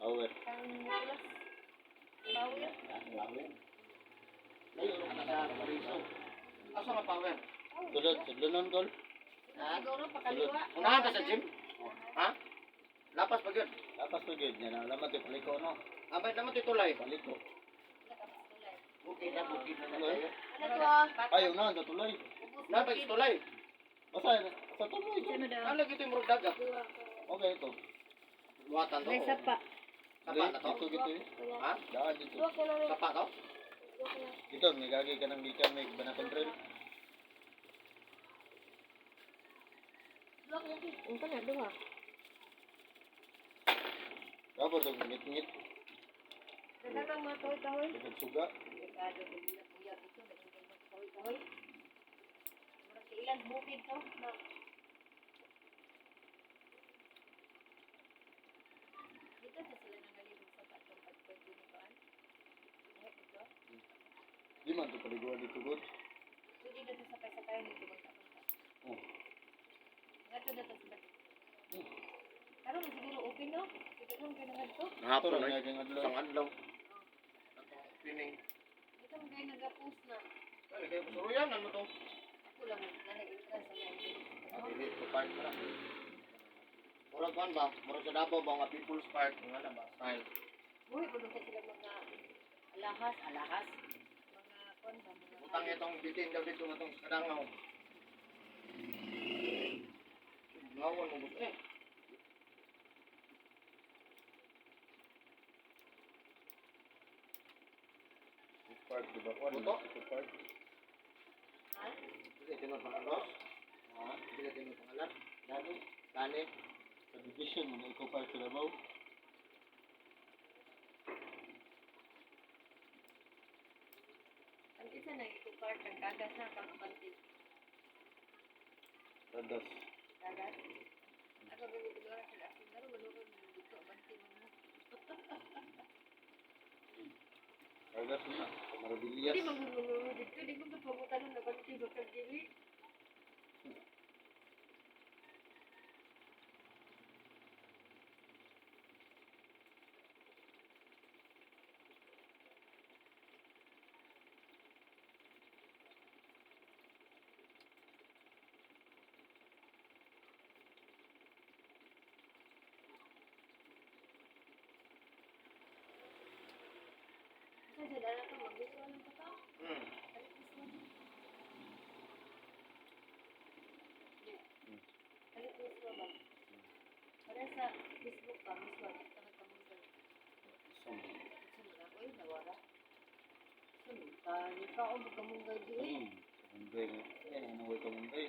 Power. San Nicolas. Power. Power. Layo ra ka sa Pariso. Asa nga power? Sulod, sudlonon tol. Ha? Siguro pakaliwa. Unahan ka sa gym? Ha? Lapas pa gyud. Lapas pa gyud niya na laman to paliko no. Abay naman titulay. Paliko. Bukid na bukid na Ano? tayo. Ano to ah? Ay, unahan sa tulay. Na pa tulay. Basta sa tulay to. Ano daw? Ano lagi ito yung murag dagat? Okay ito. Buhatan to. May sapa. Sapa na to? Dito dito eh. Ha? Daan dito. Sapa to? Dito may gagi ka ng gikan may banaton trail. Unsa na duha? Tapos to ngit-ngit Daghang mga kahoy-kahoy. tugod suga. Delikado kung uyab ito, daghang mga kahoy-kahoy. Murag sa ilang bukid to. No. Dito sa sila nangalibog sa patong pagpwede ni Paan. Ay, ito. Di man to paliguan dito gud. Pwede na to sakay-sakay nito magka-magka. Oh. Nga to na to sila. Karon siguro open no? Dito kang ganahan to. Nahapon Ito na. ra nga adlaw. Isang adlaw. Pining. Dito mo kayo nag-post na. Ano kayo kusuruyan ano to? Ako lang na nag-entrance sa mga. Dili to park na. Murag kuan ba? Murag sa Davao ba nga People's Park nga na ba style. Buhi po doon sila mga alahas, alahas. Mga kuan ba, mga Butang itong bitin daw dito nga tong kadangaw. Ngawan mo gusto eh. Park di ba? Buto? Ito park. Ha? Dili tinod pangalan. Ha? Dili tinod pangalan. Dani Dani. sa division mo na ikaw park sa Davao. Ang isa na ito park ang kagas na pang abante. Radas. Kagas. Ako gani ko lang sila ako naro malunod dito abante man mo. Radas na. Maravillas. Di man mo dito, di mo kapamutan ng abante ba kag dili. Kasi sila na to maggusto ng tao. Kalit mismo. Kalit mismo ba? Para sa Facebook ba, mismo, dito nagkamunggay. Som. Sunod ako eh, nawara. Sunod pa, ni ka o magkamunggay di eh. Kamunggay. Yan ang naway kamunggay.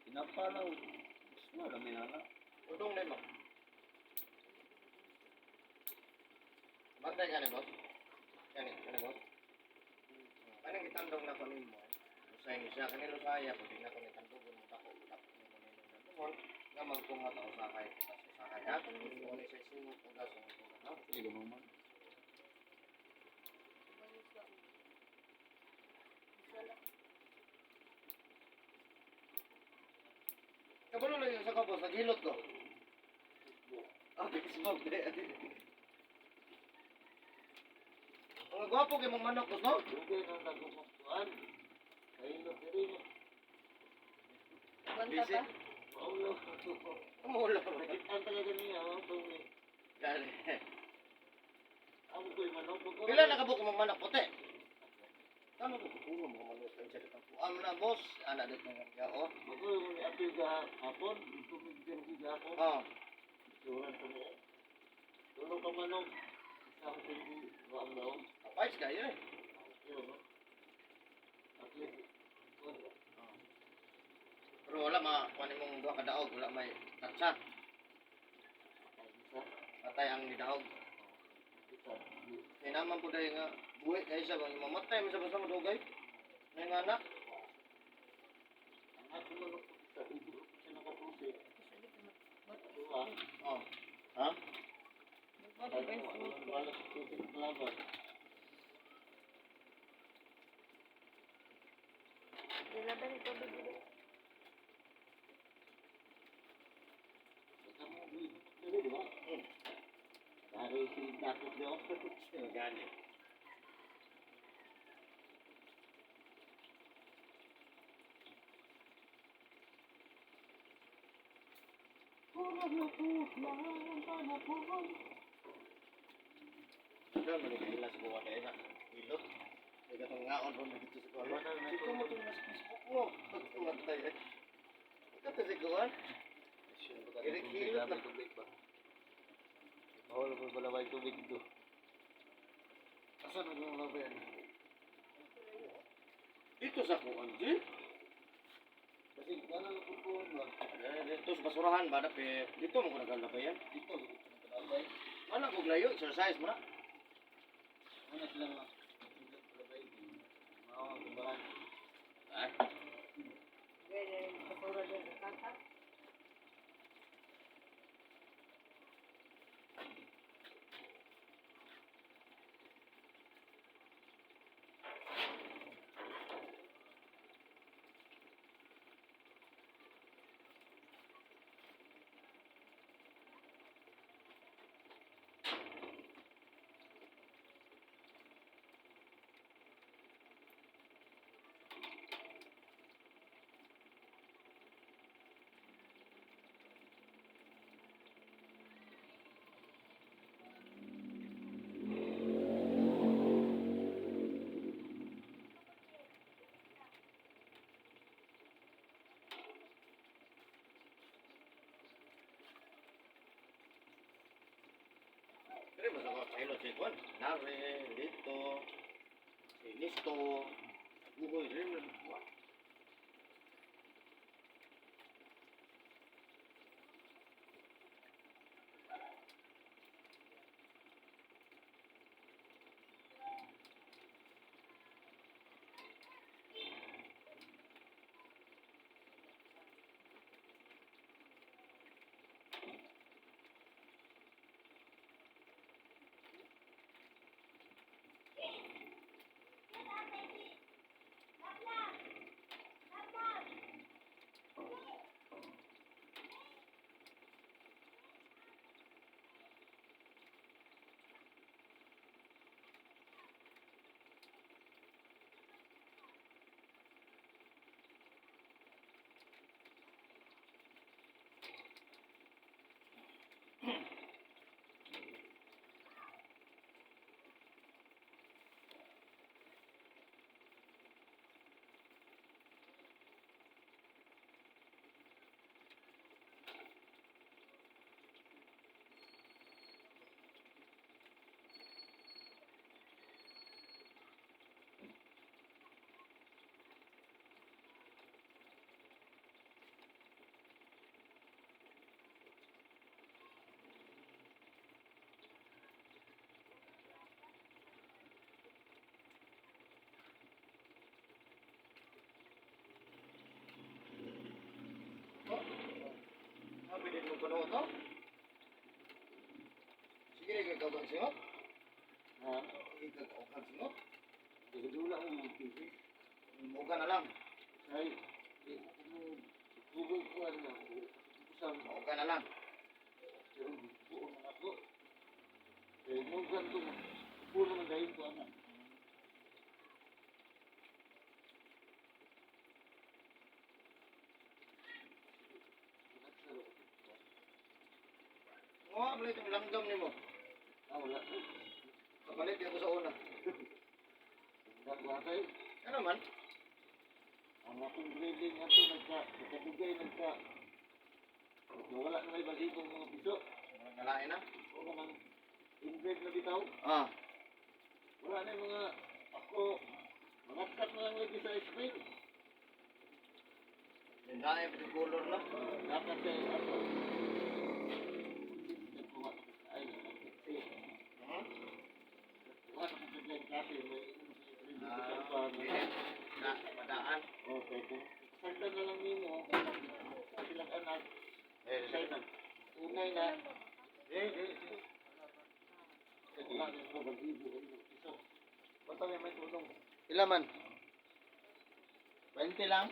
Pinapalaw. Gusto na may nana. Udong na mo. Bantay ka ni boss. Kani, kani boss. Kanang gitandong na ko nimo. Usay ni siya kanilo saya pud na ko ni tandugon mo dako dako ni mo nimo tandugon nga mangtunga ta usakay ta usakay ha. Mo ni sa singot og gas ang tunga no. Sige naman. Kabalo lang sa ko boss, naghilot ko. Ah, Facebook de. Ang gwapo kay mong manok boss no? Dugay na nagumuktuan. Kailo diri. Kwanta ba? Maulo. Umulo. Ang talaga niya oh, tuwi. Dali. Amo ko'y manok ko. Pila na kabuk mong manok puti? Tama ko kukuha mo manok sa dito. Am na boss, ana dito nga ya oh. Bago mo ni ato ga hapon, tumigdir ko ga hapon. Oh. Turan to niya. Tulo ka manok. Isa ko hindi wa ang daw. Kapais kayo eh. Yun, no? At least, kuwan. Pero wala ma kuan imong duha ka daog, wala may katsa. Ay, isa. Patay ang nidaog. Isa. Kay naman po dahil nga buhi kay siya bang mamatay man sa basta madugay. Nay nga anak, Ang ato manok ko isa, hindi ko siya nakatusi. Duha. oh. Ha? Ay, wala sa tusi sa laban. Dinatan ni tubig dito. Basta mo, di ba? Dari si Dakot daw. Gani. Doon, manigila sa buwan na isa. Ilot. May katong ngaon ron dito sa kuwan. Ito mo itong nasa Facebook mo. Matay eh. Ikaw to si kuwan. Eric Hilot na. Tubig ba? Bawal mo balaway tubig dito. Asa na yung laway? Dito sa kuwan, di? Kasi wala na po po ba? Eh, dito sa basurahan ba dapit? Dito mo ko nagalabay yan. Dito, dito na kalabay. Wala kog layo, exercise mo na. Wala sila mga kalabay. Mga kumbahan. Ay, Gaya yung basura doon sa kaka. Pero mas ako kailo si kuwan. Nare, dito, si Listo, Google, dili mo na kuwan. Ah, pwede mo kuno to? Sige, ikaw kang singot. Ha? Ikaw kang singot. Dula mo mga tubig. Muga na lang. Ay, tubig ko ano. Usam. Muga na lang. Pero buo na ako. Eh, mo ganito mo. Buo naman dahil ko anak. Nga, pala itong langgam nimo. Ah, wala. Kapalit di ako sa una. Dagwa tayo. Ano man? Ang akong grading ato nagkadugay nagka wala na may balibong mga piso. Nalain na. O ka nang inbred na bitaw. Ah, Wala na yung mga ako mga cut na lang lagi sa screen. Nalain pa yung color na. Dapat kay ako. Nagkuha ko sa ay nagkuha. Hmm? Kuha ko sa blind kasi may Ah, na, madaan. Okay, kung saktan na lang nimo silang anak, Eh, say na. Unay na. eh, eh. Wala na yung mga balibo. Piso. Basta may tulong. Ilan man? 20 lang.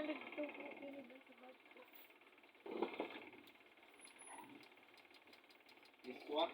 102 ko kini dun sa bag ko. Iswa.